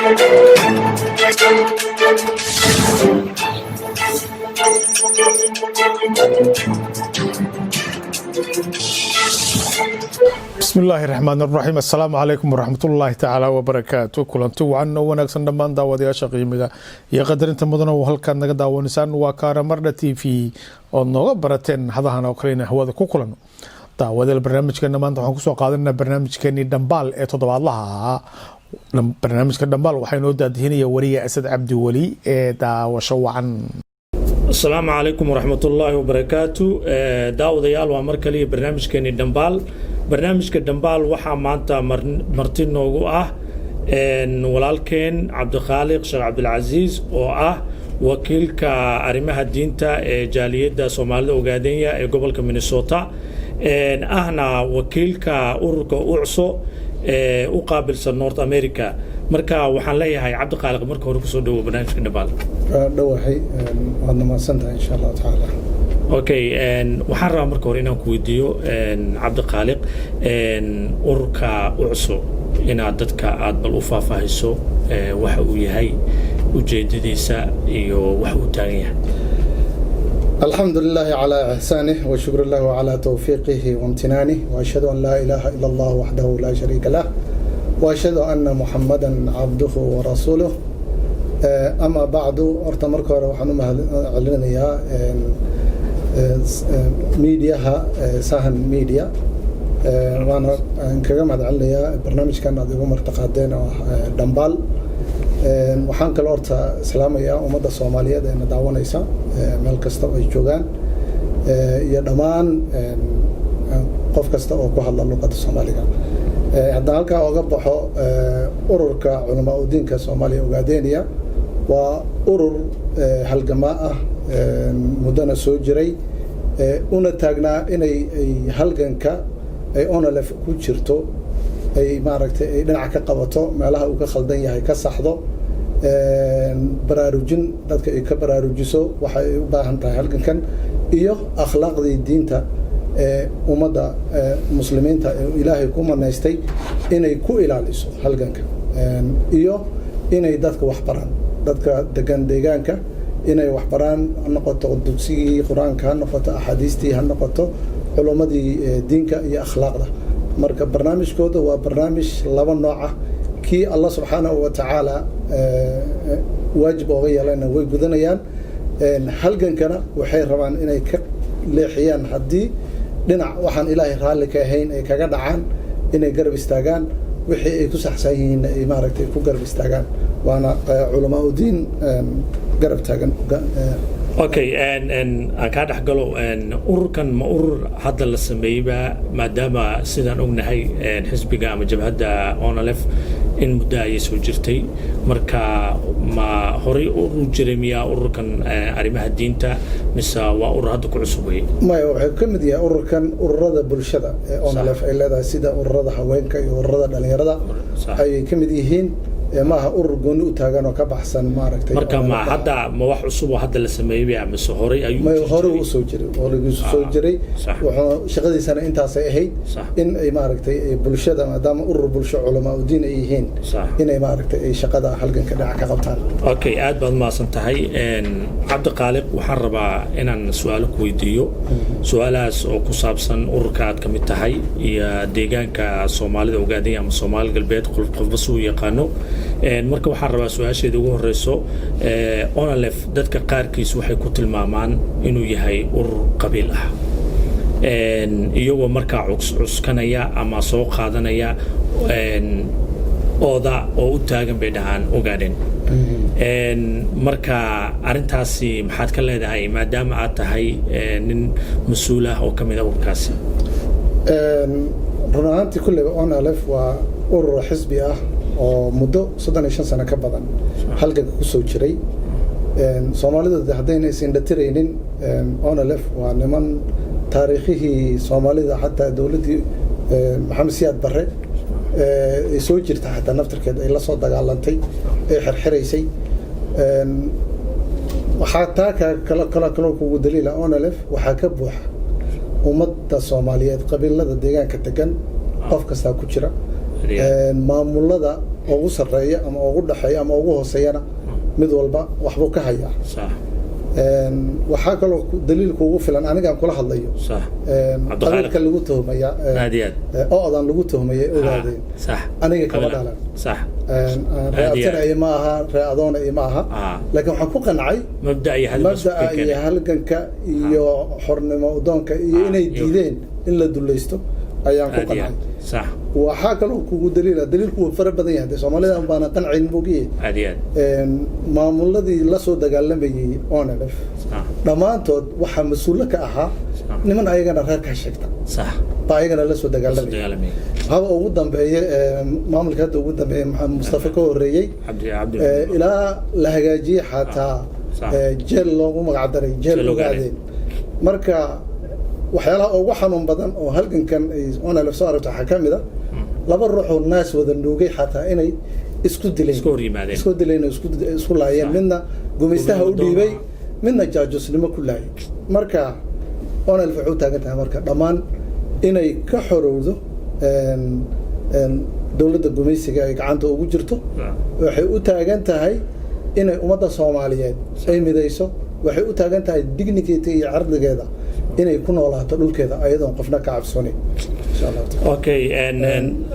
Bismi illaahi raxmaan raxiim. Assalaamu calaykum waraxmatullaahi tacaala wabarakaatu. Kulanti wacan oo wanaagsan dhammaan daawadayaasha qiimiga iyo qadarinta mudana. Halkaad naga daawanaysaan waa Karamardha TV ood nooga barateen hadahan oo kale inaan hawada ku kulanno. Daawadayaal, barnaamijkeena maanta waxaan kusoo qaadanaa barnaamijkeenii Dhambaal ee toddobaadlaha ahaa. Barnaamijka Dhambaal waxaa inoo daadihinaya wariye Asad Cabdi Weli ee daawasho wacan. Asalaamu calaykum waraxmatullaahi wabarakaatu. Daawadayaal, waa mar kaliya barnaamijkeenii Dhambaal. Barnaamijka Dhambaal waxaa maanta marti noogu ah walaalkeen Cabdikhaaliq Sheekh Cabdilcasiis oo ah wakiilka arrimaha diinta ee jaaliyadda Soomaalida Ogaadenya ee gobolka Minnesota, ahna wakiilka ururka UCSO ee u qaabilsan North America. Marka waxaan leeyahay, Cabdiqaaliq, marka hore kusoo dhawo barnaamijka Dhambaal. Dhowahay, waadna mahadsantahay insha Allahu tacaala. Okay, waxaan rabaa marka hore inaan ku weydiiyo, Cabdiqaaliq, ururka UCSO inaad dadka aad bal u faahfaahiso waxa uu yahay, ujeedadiisa iyo waxa uu taagan yahay. Alxamdu lilahi calى ixsaanih washukru lahu calى towfiiqihi wamtinaanih, waashhadu an laa ilaaha ila allah waxdahu laa shariika lah, waashhadu ana muxamada cabduhu warasuuluh. Ama bacdu, horta marka hore waxaan u mahad celinayaa miidiyaha Sahan Media, waana kaga mahad celinayaa barnaamijkan aad igu martiqaadeen oo ah Dhambaal. Waxaan kaloo horta islaamayaa ummadda Soomaaliyeed ee na daawanaysa meel kasta oo ay joogaan, iyo dhammaan qof kasta oo ku hadla luqadda Soomaaliga. Haddaan halkaa oga baxo, Ururka Culamaa Udiinka Soomaaliya Ogaadeniya waa urur halgamaa ah, muddona soo jiray, una taagnaa inay ay halganka ay ONLF ku jirto ay maaragtay ay dhinac ka qabato, meelaha uu ka khaldan yahay ka saxdo, baraarujin dadka ay ka baraarujiso waxa ay u baahan tahay halgankan, iyo akhlaaqdii diinta ee ummadda muslimiinta ee Ilaahay ku manaystay inay ku ilaaliso halganka, iyo inay dadka wax baraan, dadka degan deegaanka inay wax baraan, ha noqoto dugsigii Qur-aanka, ha noqoto axaadiistii, ha noqoto culummadii diinka iyo akhlaaqda. Marka barnaamijkooda waa barnaamij laba nooc ah. Kii Allah subxaanahu wa tacaala waajib ooga yeelayna way gudanayaan, halgankana waxay rabaan inay ka leexiyaan haddii dhinac waxaan Ilaahay raalli ka ahayn ay kaga dhacaan, inay garab istaagaan, wixii ay ku saxsan yihiinna ay maaragtay ku garab istaagaan. Waana culamaa udiin garab taagan. Okay, aan kaa dhex galo. Ururkan ma urur hadda la sameeyeyba? Maadaama sidaan ognahay xisbiga ama jabhadda ONLF in muddo ayay soo jirtay, marka ma horay urur jiray miyaa ururkan arrimaha diinta, mise waa urur hadda ku cusub wey? Maya, wuxuu ka mid yahay ururkan ururada bulshada ee ONLF ay leedahay, sida ururada haweenka iyo ururada dhalinyarada ayay ka mid yihiin. Maaha urur gooni u taagan oo ka baxsan maaragtay. Marka ma hadda ma wax cusub oo hadda la sameeyey mise horay ayuu? May, hore usoo jiray, horey usoo jiray. Wuxuu shaqadiisana intaasay ahayd, in ay maaragtay bulshada, maadaama urur bulsho culamaa udiin ay yihiin, inay maaragtay ay shaqada halganka dhinac ka qabtaan. Okay, aad baad mahadsan tahay, Cabdiqaaliq. Waxaan rabaa inaan su-aalo ku weydiiyo, su-aalahaas oo ku saabsan ururka aad ka mid tahay iyo deegaanka Soomaalida Ogaadaya ama Soomaali Galbeed, qofba si uu yaqaano. Marka waxaan rabaa su-aasheeda ugu horeyso: ONLF dadka qaarkiis waxay ku tilmaamaan inuu yahay urur qabiil ah, iyagoo markaa cuskanaya ama soo qaadanaya ooda oo u taagan bay dhahaan Ogaadeen. Marka arrintaasi maxaad ka leedahay, maadaama aad tahay nin mas-uul ah oo ka mid a ururkaasi? Run ahaantii, kulleyba ONLF waa urur xisbi ah oo muddo 35 sano ka badan halganka kusoo jiray. Soomaalidu haddayna is-indhatiraynin, ONLF waa niman taariikhihii Soomaalida, xataa dowladdii Maxamed Siyaad Barre ay soo jirta, xataa naftarkeed ay la soo dagaalantay, ay xirxiraysay. Waxaa taa kala kaloo kugu daliila, ONLF waxaa ka buuxa ummadda Soomaaliyeed, qabiilada deegaanka degan, qof kastaa ku jira maamulada. Ugu sarreeya ama ugu dhexeeya ama ugu hooseeyana, mid walba waxbuu ka hayaa. Waxaa kaloo daliil kuugu filan anigaan kula hadlayo, qabiilka lagu tuhmaya, aad iyo aad, o'dan lagu tuhmaya, Ogaadeen, aniga kama dhalan. Ree abtina ima aha, ree adoona ima aha, laakiin waxaan ku qancay mabda iyo mabda'a iyo halganka iyo xornimo udoonka iyo inay diideen in la dulaysto ayaan ku qancay. Waxaa kaloo kugu daliila, daliilku wuu fara badan yahay, dee Soomaalida baana qancin mogiye. aad iyo aad Maamuladii la soo dagaalamayay ONLF dhammaantood waxaa mas-uullo ka ahaa niman ayagana reerkaa sheegta baa ayagana la soo dagaalamaya. Dagaalamay. Haba ugu dambeeye maamulka hadda ugu dambeeye, Maxamed Mustafa ka horreeyey, Cabdi Cabdi ilaa la hagaajiyey xataa jeel loogu magac daray jeel Jeel Ogaadeen. Ogaadeen. Marka waxyaalaha ugu xanuun badan oo halgankan ay ONLF soo aragto waxaa ka mid a laba ruux oo naas wada nuugay xataa inay isku dileen, Isku hor yimaadeen. Isku dileen oo isku laayeen. Midna gumaystaha u Gumeystaha dhiibay, midna jaajusnimo ku laayay. Marka ONLF waxay u taagan tahay marka dhammaan inay ka xorowdo dowladda gumaysiga ay gacanta ugu jirto. Waxay u taagan tahay inay ummadda Soomaaliyeed ay midayso. Waxay u taagan tahay dignity iyo cardigeeda inay ku noolaato dhulkeeda ayadoon qofna ka cabsoonayn, insha Allahu taala. Okay,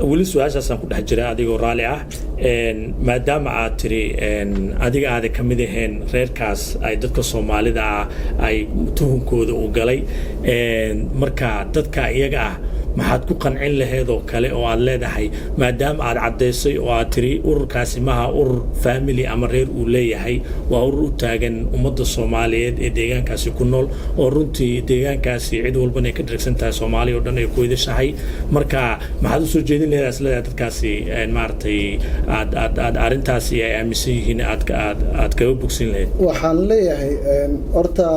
weli su-aashaasaan ku dhex jira, adigoo raalli ah. Maadaama aad tiri adiga aada ka mid ahayn reerkaas ay dadka Soomaalida ah ay tuhunkooda u galay, marka dadka iyaga ah maxaad ku qancin laheyd oo kale oo aad leedahay, maadaama aad caddaysay oo aad tiri ururkaasi maha urur family ama reer uu leeyahay, waa urur u taagan ummadda Soomaaliyeed ee deegaankaasi ku nool, oo runtii deegaankaasi cid walbana ay ka dhergsan tahay, Soomaaliya oo dhan ay ku idashahay? Marka maxaad usoo jeedin laheyd is leedahay dadkaasi maaragtay aad arrintaasi ay aaminsan yihiin aad kaga bogsin lahayd? Waxaan leeyahay, horta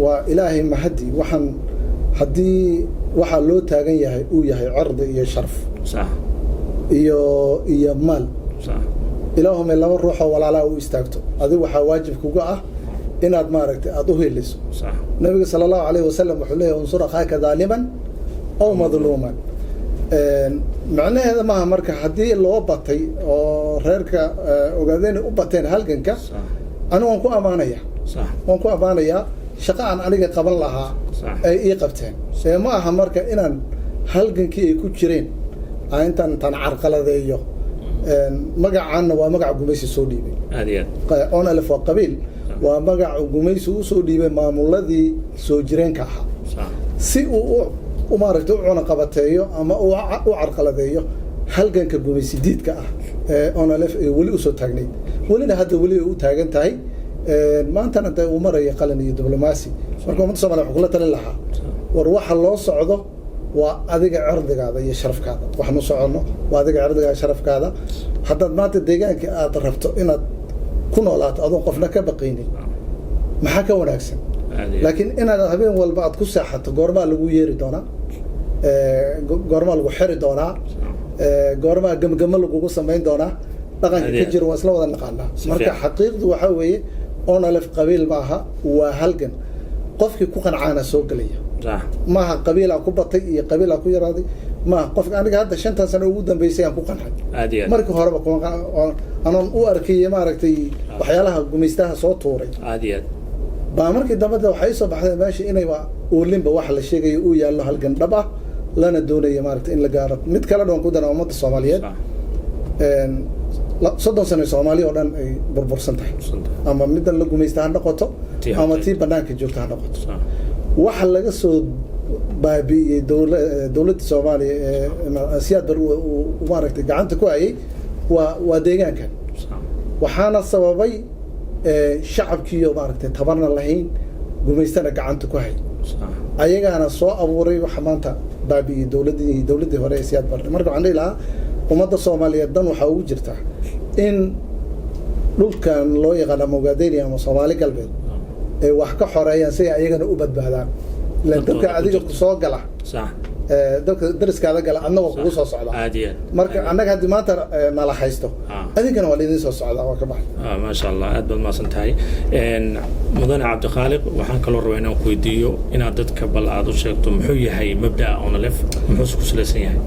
waa Ilaahay mahadi waxaan haddii waxaa loo taagan yahay uu yahay cirdi iyo sharaf iyo maal. Ilaahumay laba ruuxoo walaalaa u istaagto, adigu waxaa waajib kuga ah inaad maaragtay aada u heliso. Nabiga sala Allahu alayhi wasalam wuxuu leeyahay: "Unsur akhaaka daaliman aw madluuman." Macnaheeda maaha marka haddii loo batay oo reerka Ogaadeen u bateen halganka, anigu waan ku ammaanaya, waan ku ammaanayaa. Shaqo aan aniga qaban lahaa ay ii qabteen. Ee ma aha marka inaan halgankii ay ku jireen aan intaan carqaladeeyo. Magacaanna waa magaca gumaysi soo dhiibay. Aad iyo aad. ONLF waa qabiil, waa magaca gumaysi usoo dhiibay maamuladii soo jireenka ahaa si uu u maaragtay u cunaqabateeyo ama u carqaladeeyo halganka gumaysi diidka ah ee ONLF ay weli usoo taagnayd, welina hadda weli ay u taagan tahay. Maantana dee uu maraya qalin iyo diblomaasi. Marka ummadda Somalia waxaan kula talin lahaa, war waxa loo socdo waa adiga cirdigaada iyo sharafkaada. Waxaan u soconno waa adiga cirdigaada, sharafkaada. Haddaad maanta deegaanka aad rabto inaad ku noolaato adoon qofna ka baqaynin, maxaa ka wanaagsan? Laakiin inaad habeen walba aad ku seexato goormaa lagu yeeri doonaa, goormaa lagu xiri doonaa, goormaa gemgamo lagugu samayn doonaa, dhaqanka ka jiro waa isla wada naqaanaa. Marka xaqiiqdu waxaa weeye ONLF qabiil maaha, waa halgan. Qofkii ku qancaana soo gelaya. Maaha qabiilaa ku batay iyo qabiilaa ku yaraaday maaha. Qofka aniga hadda 5tan sano ugu dambeysay aan ku qancay. Aad iyo aad. Markii horeba anoon u arkay maaragtay waxyaalaha gumaystaha soo tuuray aad iyo aad baa markii dambe de waxay soo baxday meesha inayba uulinba waxa la sheegayo uu yaallo halgan dhab ah, lana doonayo maaragtay in la gaaro. Mid kale dhoon ku dana ummadda Soomaaliyeed, 30 sano Soomaaliya oo dhan ay burbursan tahay, ama middan la gumaysta ha noqoto Tii ama hortay. tii banaanka joogta ha noqoto. Waxa laga soo baabi'iyey dowladda Soomaaliya ee Siyaad Bar uu maaragtay gacanta ku hayay waa deegaankan. Waxaana sababay shacabkiiyo maaragtay tabarna lahayn, gumaystana gacanta ku hay. Ayagaana soo abuuray waxa maanta baabi'iyey dowladdii hore ee Siyaad Barre. Marka waxaan dhihi lahaa ummadda Soomaaliyeed dan waxaa ugu jirta in dhulkan loo yaqaan ama Ogaadenia ama Soomaali Galbeed ay wax ka xoreeyaan si ay ayagana u badbaadaan. Ilaan Dantooda dabka ku adiga jirto. ku soo gala, dabka dariskaada gala, adna waa kugu soo socdaa. Aad iyo aad. Marka annaga haddii maanta nala haysto, adinkana waa laidin soo socdaa. Waa ka baxay. Maasha Allah, aad baad mahadsan tahay. Mudane Cabdikhaaliq, waxaan kaloo rabaa inaan ku weydiiyo inaad dadka bal aad u sheegto muxuu yahay mabda'a ONLF, muxuuse ku salaysan yahay?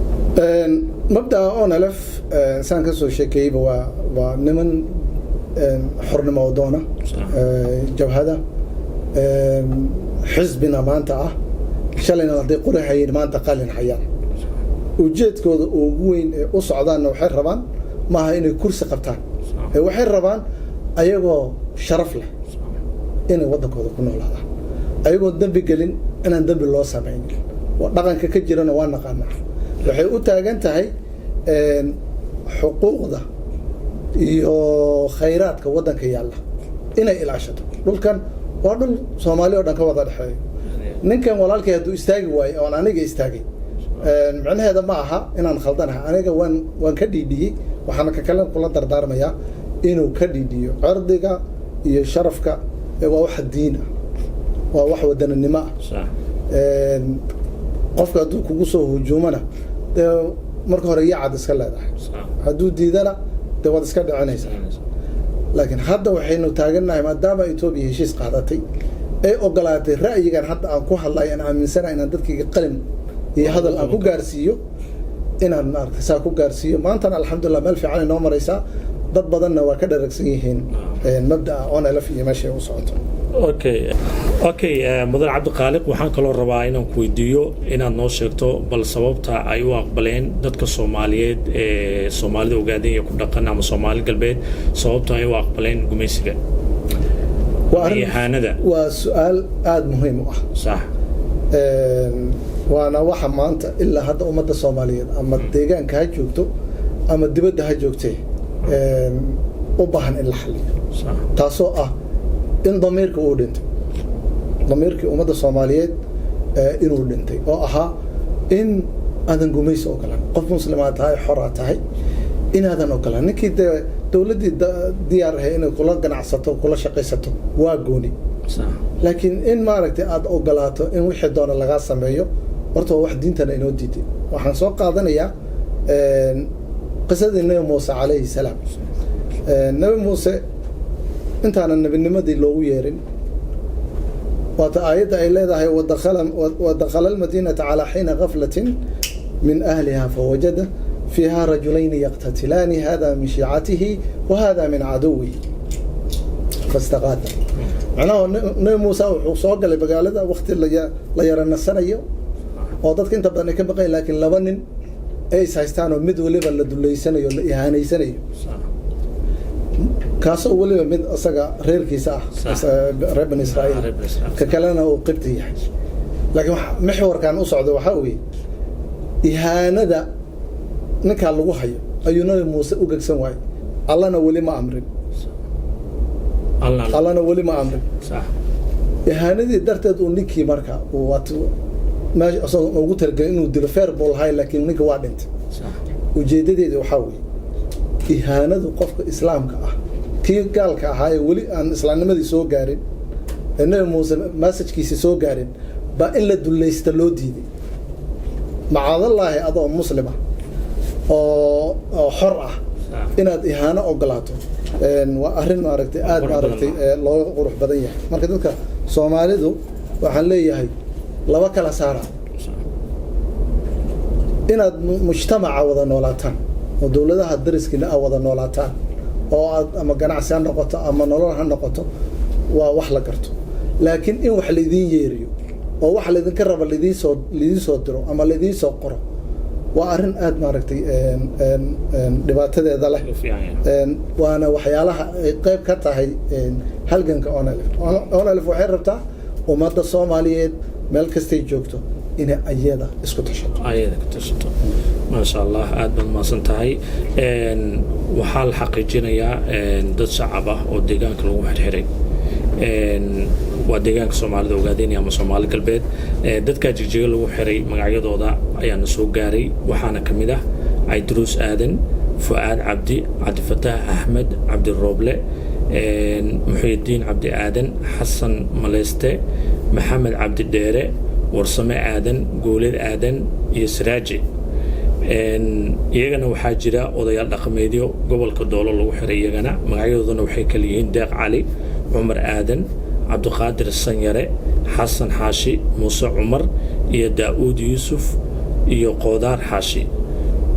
Mabda'a ONLF Saan ka soo sheekeeyeyba, waa niman xornimo doona, jabhada xisbina maanta ah, shalayna hadday qori hayeen, maanta qalin hayaan. Ujeedkooda ugu weyn ee u socdaanna waxay rabaan maaha inay kursi qabtaan, ee waxay rabaan ayagoo sharaf leh inay waddankooda ku noolaadaan, ayagoo dembi gelin inaan dembi loo samaynin. Dhaqanka ka jirana waa naqaanaa. Waxay u taagan tahay xuquuqda iyo khayraadka waddanka yaalla inay ilaashato. Dhulkan waa dhul Soomaali oo dhan ka wada dhexeeyo. Ninkan walaalkay hadduu istaagi waayo oon aniga istaagay, micnaheeda ma aha inaan khaldanahay. Aniga waan ka dhiidhiyey, waxaana ka kalen kula dardaarmayaa inuu ka dhiidhiyo. Cirdiga iyo sharafka waa wax diin ah, waa wax wadaninimo ah. Qofka hadduu kugu soo hujuumana, dee marka hore yacad iska leedahay, hadduu diidana dee waad iska dhicinaysaa. Laakiin hadda waxaynu taagannahay, maadaama Etoobiya heshiis qaadatay, ay ogolaatay ra'yigan hadda aan ku hadlayo, aan aaminsanahay inaan dadkayga qalin iyo hadal aan ku gaarsiiyo, inaan maaragtay saa ku gaarsiiyo. Maantana alxamdulillah meel fiican ay noo maraysaa, dad badanna waa ka dharagsan yihiin mabda'a ONLF iyo meeshay u socoto. Okay, mudan Cabdiqaaliq, waxaan kaloo rabaa inaan ku weydiiyo inaad noo sheegto bal sababta ay u aqbaleen dadka Soomaaliyeed ee Soomaalida Ogaadenya ku dhaqan ama Soomaali Galbeed, sababta ay u aqbaleen gumaysiga, ihaanada. Waa su-aal aada muhiim u ah. Waana waxa maanta ilaa hadda ummadda Soomaaliyeed, ama deegaanka ha joogto ama dibadda ha joogtee, u baahan in la xaliyo, taasoo ah in damiirka uu dhintay, damiirkii ummadda Soomaaliyeed inuu dhintay, oo ahaa in aadan gumaysi ogolaan. Qof muslimaa tahay, xoraa tahay, inaadan ogolaan. Ninkii dee dowladdii diyaar ahay inay kula ganacsato, kula shaqaysato, waa gooni. Laakiin in maaragtay aada ogolaato in wixii doona lagaa sameeyo, horta waa wax diintana inoo diiday. Waxaan soo qaadanayaa qisadii Nebi Muuse calayhi salaam. Nebi Muuse intaanan nebinimadii loogu yeerin, waata aayadda ay leedahay: "Wadakhala almadiinata calaa xiina gaflatin min ahliha fawajada fiiha rajulayni yaqtatilaani hada min shiicatihi wa hada min caduwihi fastaqaata." Macnaha Nebi Muuse wuxuu soo galay magaalada wakti la yara nasanayo oo dadka inta badan ay ka baqayn, laakiin laba nin ay is haystaan oo mid waliba la duleysanayo, la ihaanaysanayo, kaasoo weliba mid isaga reerkiisa ah, reer Bani Israa'iil, ka kalena uu Qibti yahay. Laakiin mixwarkan u socda waxaa weeye ihaanada ninkaa lagu hayo ayuu Nabi Muuse u gegsan waayey. Allana weli ma amrin, Allana weli ma amrin. Ihaanadii darteed uu ninkii marka meesha isagoo ugu talagelay inuu dilo, feer buu lahay, laakiin ninka waa dhintay. Ujeedadeeda waxaa weeye ihaanadu qofka islaamka ah, kii gaalka ahaa ee weli aan islaamnimadii soo gaarin, ee Nebi Muuse message-kiisi soo gaarin, baa in la dulaysta loo diiday. Macaadallaahi, adoo muslim ah oo xor ah inaad ihaano ogolaato waa arrin maaragtay aada maaragtay looga qurux badan yahay. Marka dadka Soomaalidu waxaan leeyahay laba kala saara: inaad mujtamaca wada noolaataan oo dowladaha dariskiina a wada noolaataan, oo aad ama ganacsi ha noqoto ama nolol ha noqoto, waa wax la garto. Laakiin in wax laydin yeeriyo oo wax laydinka raba laidiin soo diro ama laidiin soo qoro waa arrin aada maaragtay dhibaatadeeda leh, waana waxyaalaha ay qayb ka tahay halganka ONLF. ONLF waxay rabtaa ummadda Soomaaliyeed meel kastay joogto inay ayada isku tashato. Ayada ku tashato. Maasha Allah, aada baad mahadsan tahay. Waxaa la xaqiijinayaa dad shacab ah oo deegaanka lagu xirxiray, waa deegaanka Soomaalida Ogaadeynaya ama Soomaali Galbeed. Dadkaa Jigjiga lagu xiray magacyadooda ayaana soo gaaray, waxaana ka mid ah Cayduruus Aadan, Fu'aad Cabdi, Cabdifataax Axmed Cabdirooble, Muxyidiin Cabdi Aadan, Xasan Maleyste, Maxamed Cabdi Dheere, Warsame Aadan, Gooled Aadan iyo Siraaji. Iyagana waxaa jira odayaal dhaqameedyo gobolka Doolo lagu xiray, iyagana magacyadoodana waxay kala yihiin Deeq Cali, Cumar Aadan, Cabdiqaadir Sanyare, Xasan Xaashi, Muuse Cumar iyo Daa'uud Yuusuf iyo Qoodaar Xaashi.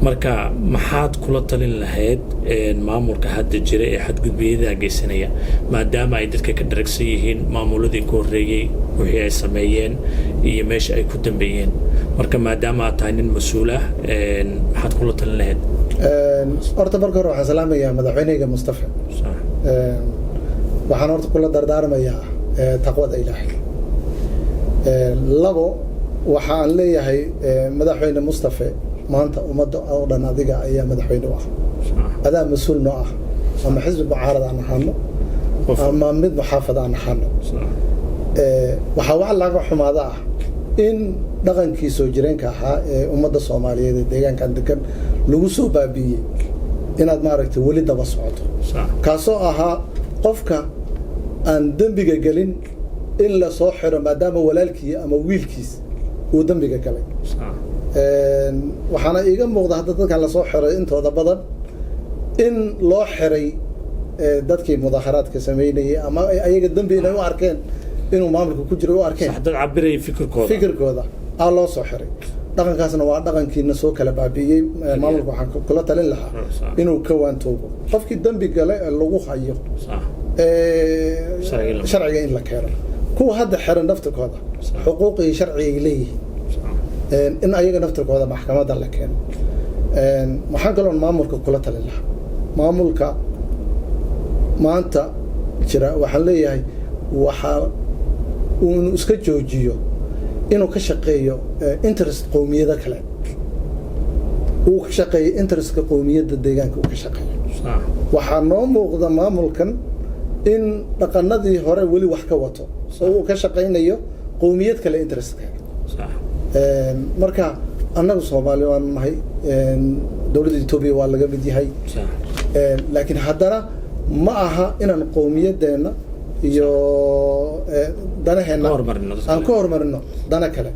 Marka maxaad kula talin lahayd maamulka hadda jira ee xadgudbyada geysanaya, maadaama ay dadka ka dharagsan yihiin maamuladii ka horreeyey wixii ay sameeyeen iyo meesha ay ku dambeeyeen? Marka maadaama aad tahay nin mas-uul ah, maxaad kula talin lahayd? Horta marka hore waxaan salaamayaa madaxweyneyga Mustafa. Waxaan horta kula dardaarmayaa taqwada Ilaahay. Labo, waxaan leeyahay, madaxweyne Mustafe, maanta ummadda oo dhan adiga ayaa madaxweyne u ah, adaa mas-uul noo ah, ama xisbi mucaarad aan ahaano ama mid muxaafad aan ahaano. Waxaa wax laga xumaada ah in dhaqankii soo jireenka ahaa ee ummadda Soomaaliyeed ee deegaankan degan lagu soo baabi'iyey inaad maaragtay weli daba socoto, kaasoo ahaa qofka aan dembiga gelin in la soo xiro maadaama walaalkii ama wiilkiis uu dembiga galay. Waxaana iiga muuqda hadda dadkan lasoo xiray intooda badan in loo xiray dadkii mudaharaadka sameynayay ama ayaga dembi inay u arkeen inuu maamulka ku jiro u arkeen. Dad cabiraya fikirkooda. Fikirkooda aa loo soo xiray. Dhaqankaasna waa dhaqankiina soo kala baabi'iyey. Maamulka waxaan kula talin lahaa inuu ka waantoobo qofkii dembi gale ee lagu hayo sharciga in la keeno. Kuwa hadda xiran naftirkooda xuquuqii sharcigay leeyihiin in ayaga naftirkooda maxkamadda la keeno. Waxaan kaloon maamulka kula talin lahaa, maamulka maanta jira waxaan leeyahay, waxaa uu iska joojiyo inuu ka shaqeeyo interest qowmiyado kale, uu ka shaqeeyo interestka qowmiyadda deegaanka uu ka shaqeeyo. Waxaa noo muuqda maamulkan in dhaqanadii hore weli wax ka wato oo uu ka shaqaynayo qowmiyad kale interestkeeda. Marka annagu Soomaali waan nahay, dowladda Etoobiya waa laga mid yahay, laakiin haddana ma aha inaan qowmiyadeenna iyo danaheenna aan ka horumarino dana kale.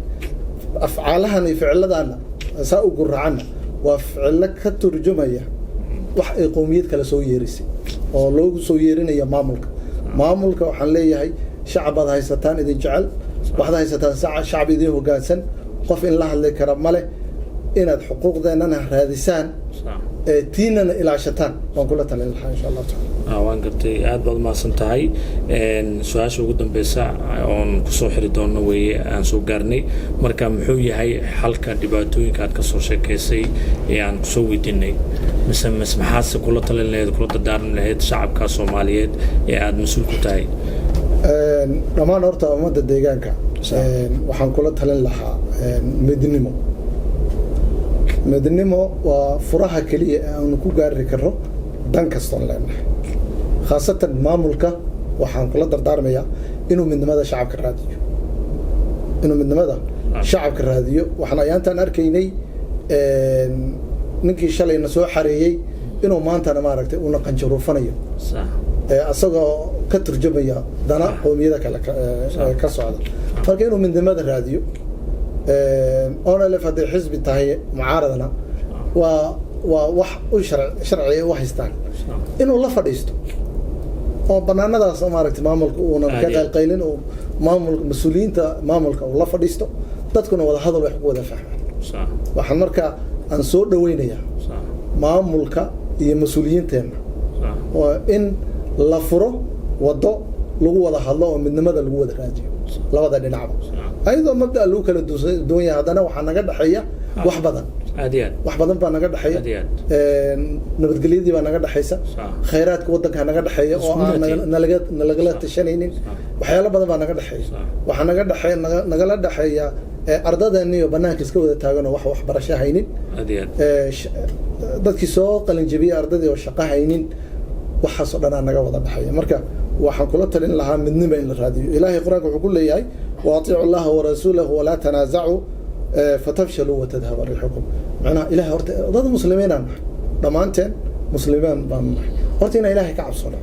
Afcaalahan iyo ficiladaana saa u guracanna waa ficilo ka turjumaya wax ay qowmiyad kale soo yeerisay oo loogu soo yeerinaya maamulka. Maamulka waxaan leeyahay, shacab baad haysataan idin jecel, waxaad haysataan shacab idin hoggaansan, qof in la hadli kara ma leh. Inaad xuquuqdeennana raadisaan, tiinana ilaashataan waan kula talin lahaa, insha Allahu taala. Waan gartay, aad baad umahadsan tahay. Su-aasha ugu dambeysa oon kusoo xiri doono weeye aan soo gaarnay. Marka muxuu yahay xalka dhibaatooyinka aad kasoo sheekeysay ee aan kusoo weydiinay? Mise maxaadse kula talin lahayd, kula dardaarmi lahayd shacabka Soomaaliyeed ee aada mas-uul ku tahay? Dhammaan horta ummadda deegaanka waxaan kula talin lahaa midnimo. Midnimo waa furaha keliya ee aanu ku gaari karno dan kastoon leenahay. Khaasatan maamulka waxaan kula dardaarmayaa inuu midnimada shacabka raadiyo, inuu midnimada shacabka raadiyo. Waxaan ayaantaan arkaynay ninkii shalayna soo xareeyey inuu maantana maaragtay uuna qanjaruufanayo, asagoo ka turjumaya dana qowmiyada kale ka socda. Marka inuu midnimada raadiyo. ONLF hadday xisbi tahay mucaaradna waa wax u sharciga u haystaan inuu la fadhiisto oo banaanadaas maaragtay maamulka uunan ka qaylqaylin, oo maamulka, mas-uuliyiinta maamulka uu la fadhiisto, dadkuna wada hadal wax ku wada fahmaan. Waxaan marka aan soo dhaweynayaa maamulka iyo mas-uuliyiinteenna oo in la furo waddo lagu wada hadlo oo midnimada lagu wada raadiyo labada dhinacba, ayadoo mabdaa lagu kala duwan yahay, haddana waxaa naga dhexeeya wax badan. Aad iyo aad. Wax badan baa naga dhexeeya. Aad iyo aad. Nabadgelyadii baa naga dhexeysa, khayraadka waddankaa naga dhexeeya oo aan nalagala tashanaynin. Waxyaalo badan baa naga dhexeeya. Waxaa naga dhexeeya, nagala dhexeeya ardadeeniyo banaanka iska wada taagan oo wax waxbarasho haynin, Aad iyo aad. Dadkii soo qalinjabiyey, ardadii oo shaqo haynin. Waxaasoo dhanaa naga wada dhexeeya. Marka waxaan kula talin lahaa midnima in la raadiyo. Ilaahay Qur-aanka wuxuu ku leeyahay: "وأطيعوا الله ورسوله ولا تنازعوا فتفشلوا وتذهب ريحكم." Macnaha ilahay horta dad muslimiinaan nahay, dhammaanteen muslimiin baan nahay. Horta inaan Ilaahay ka cabsano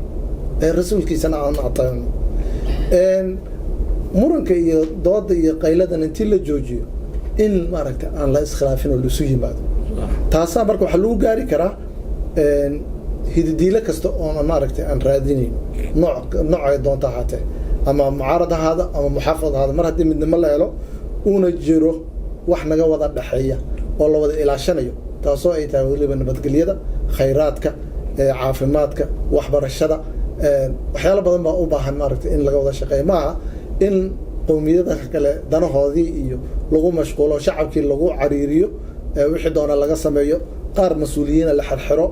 ee rasuulkiisana aan ateecno, muranka iyo dooda iyo qayladan intii la joojiyo, in maaragtay aan la iskhilaafin oo laisu yimaado. Taasaa marka waxaa lagu gaari karaa hididiilo kasta oon maaragtay aan raadinayno, nooc noocay doonta ahaatee, ama mucaarad ahaada ama muxaafad ahaada. Mar haddii midnimo la helo, uuna jiro wax naga wada dhexeeya oo la wada ilaashanayo. Taasoo ay tahay weliba nabadgelyada, khayraadka, caafimaadka, waxbarashada, waxyaalo badan baa u baahan, maaragtay, in laga wada shaqeeyo. Maaha in qowmiyada kale danahoodii iyo lagu mashquulo, shacabkii lagu cariiriyo, wixii doona laga sameeyo, qaar mas-uuliyiina la xirxiro,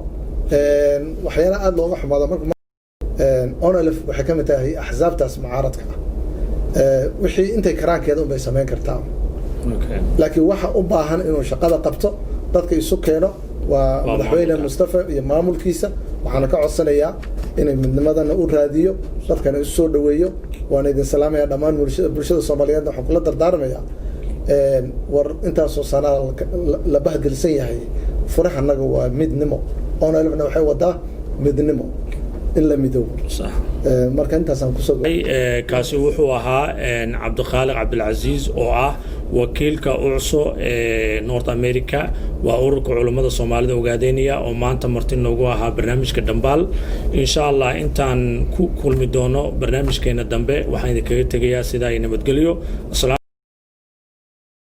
waxyaala aada looga xumaado. Marka ONLF waxay ka mid tahay axsaabtaas mucaaradka ah. Wixii intay karaankeeda unbay samayn kartaa, laakiin waxa u baahan inuu shaqada qabto, dadka isu keeno, waa Madaxweyne Mustafa iyo maamulkiisa. Waxaana ka codsanayaa inay midnimadana u raadiyo, dadkana isu soo dhaweeyo. Waana idin salaamaya dhammaan bulshada Soomaaliyeedna. Waxaan kula dardaarmayaa, war intaasoo sanaa la bahdilsan yahay, furahanaga waa midnimo. ONLFna waxay wadaa midnimo, in la midoobo. Marka intaasaan kusoo Kaasi wuxuu ahaa Cabdikhaaliq Cabdilcasiis oo ah wakiilka UCSO ee North America, waa ururka culummada Soomaalida Ogaadeynaya, oo maanta marti noogu ahaa barnaamijka Dhambaal. Insha Allah intaan ku kulmi doono barnaamijkeena dambe, waxaan idinkaga tegayaa sidaa iyo nabadgelyo.